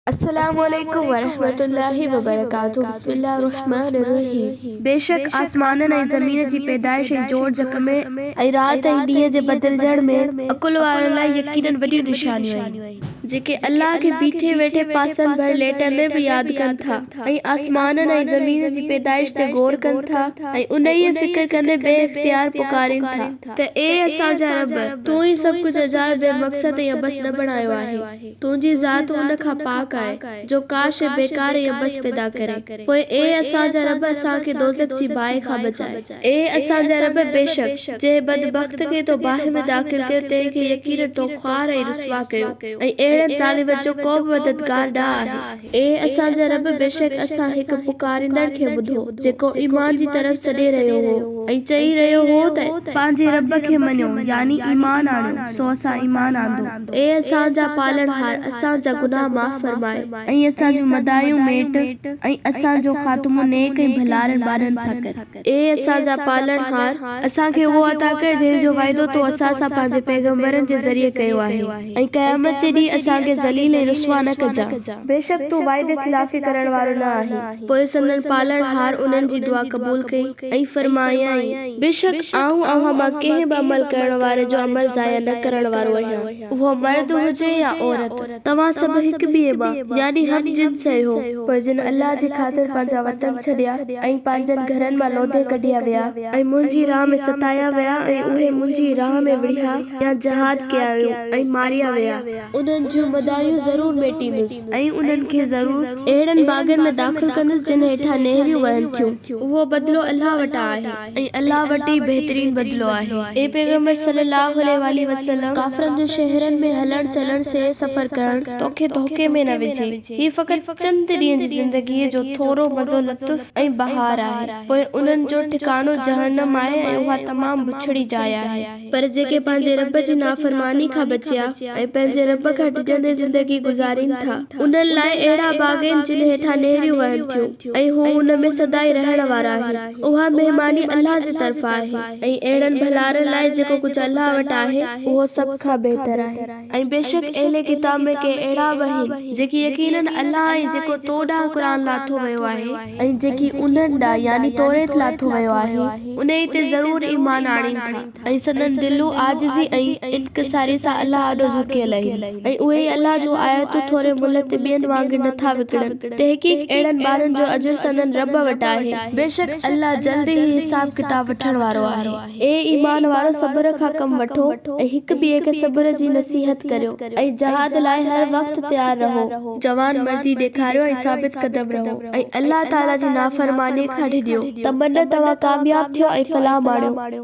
السلام عليڪم ورحمة الله وبرڪاته بسم الله الرحمن الرحيم. بيشڪ آسمانن ۽ زمين جي پيدائش ۽ جوڙجڪ ۾. ۽ رات ۽ ڏينهن جي بدلجڻ ۾. عقل وارن لاء يقيناً وڏيون نشانيون آهن. جيڪي الله کي بيٺي ويٺي پاسن ڀر ليٽندي به ياد ڪن ٿا ۽ آسمانن ۽ زمين جي پيدائش تي غور ڪن ٿا ۽ انهيء فڪر ڪندي بي اختيار پڪارين ٿا. ته اي اسان جا رب! تون ئي سڀ ڪجهه اجايو بي مقصد ۽ عبث نه بڻايو آهي. تنهنجي ذات ان کان پاڪ آهي، جو ڪا شيء بيڪار ۽ عبث پيدا ڪري. پوء اي اسان جا رب اسان کي دوزخ جي باهه کان بچاء. اي اسان جا رب! بيشڪ جنهن بدبخت کي تو باهه ۾ داخل ڪيو تنهن کي يقيناً تو خوار ۽ رسوا ڪيو ۽ اهڙن ظالمن جو ڪو به مددگار نه آهي. اي اسان جا رب! بيشڪ اسان هڪ پڪاريندڙ کي ٻڌو، جيڪو ايمان جي طرف سڏي رهيو هو ۽ چئي رهيو هو ته. پنهنجي رب کي مڃو، يعني ايمان آڻيو، سو اسان ايمان آندو. اي اسان جا پالڻهار! اسان جا گناهه معاف فرماء. ۽ اسان جون مدايون ميٽ ۽ اسان جو خاتمو نيڪ ۽ ڀلارن ٻانهن سان ڪر. اي اسان جا پالڻهار! اسان کي اهو عطا ڪر جنهن جو وعدو تو اسان سان پنهنجي پيغمبرن جي ذريعي ڪيو آهي ۽ قيامت جي ڏينهن اسان کي ذليل ۽ رسوا نه ڪجان. بيشڪ تون وعدي خلافي ڪرڻ وارو نه آهين. پوء سندن پالڻهار انهن جي دعا قبول ڪئي ۽ فرمايائين. بيشڪ آئون اوهان مان ڪنهن به عمل ڪرڻ واري جو عمل ضايع نه ڪرڻ وارو آهيان. اهو مرد هجي يا عورت، توهان سڀ هڪ ٻئي مان، يعني هم جنس آهيو. پوء جن الله جي خاطر پنهنجا وطن ڇڏيا ۽ پنهنجن گهرن مان لوڌي ڪڍيا ويا. ۽ منهنجي راهه ۾ ستايا ويا ۽ اهي منهنجي راهه ۾ وڙهيا يا جهاد ڪيائون ۽ ماريا ويا. انهن جون مدايون ضرور ميٽيندس. ۽ انهن کي ضرور اهڙن باغن ۾ داخل ڪندس جن هيٺان نهريون وهن ٿيون. اهو بدلو الله وٽان آهي. ۽ الله وٽ ئي بهترين بدلو آهي. اي پيغمبر صلّي اللّٰه عليه واٰله وسلّم! ڪافرن جو شهرن ۾ هلڻ چلڻ سير سفر ڪرڻ توکي ڌوڪي ۾ نه وجهي. هي فقط چند ڏينهن جي زندگيء جو ٿورو مزو لطف ۽ بهار آهي. پوء انهن جو ٺڪاڻو جهنم آهي ۽ اها تمام بڇڙي جاء آهي. پر جيڪي پنهنجي رب جي نافرماني کان بچيا ۽ پنهنجي رب کان ڊڄندي زندگي گذارين ٿا، انهن لاء اهڙا باغ آهن جن هيٺان نهريون وهن ٿيون ۽ هو ان ۾ سدائين رهڻ وارا آهن. اها مهماني الله جي طرفان آهي ۽ اهڙن ڀلارن لاء جيڪو ڪجهه الله وٽ آهي، اهو سڀ کان بهتر آهي ۽ بيشڪ اهل ڪتاب ۾ ڪي اهڙا به آهن، جيڪي يقيناً الله ۽ جيڪو تو ڏانهن قرآن لاٿو ويو آهي، ۽ جيڪي انهن ڏانهن يعني توريت لاٿو ويو آهي، انهيء تي ضرور ايمان آڻين ٿا، ۽ سندن دلون عاجزي ۽ انڪساريء سان الله آڏو جهڪيل آهن، ۽ اهي ئي الله جون آيتون ٿوري ملهه تي ٻين وانگر نه ٿا وڪڻن، تحقيق اهڙن ٻانهن جو اجر سندن رب وٽ آهي، بيشڪ الله جلد ئي حساب ڪتاب وٺڻ وارو آهي. اي ايمان وارؤ! صبر کان ڪم وٺو ۽ هڪ ٻئي کي صبر جي نصيحت ڪريو ۽ جهاد لاء هر وقت تيار رهو. جوان مردي ڏيکاريو ۽ ثابت قدم رهو ۽ الله تعالي جي نافرمانيء کان ڊڄو ته من توهان ڪامياب ٿيو ۽ فلاح ماڻيو.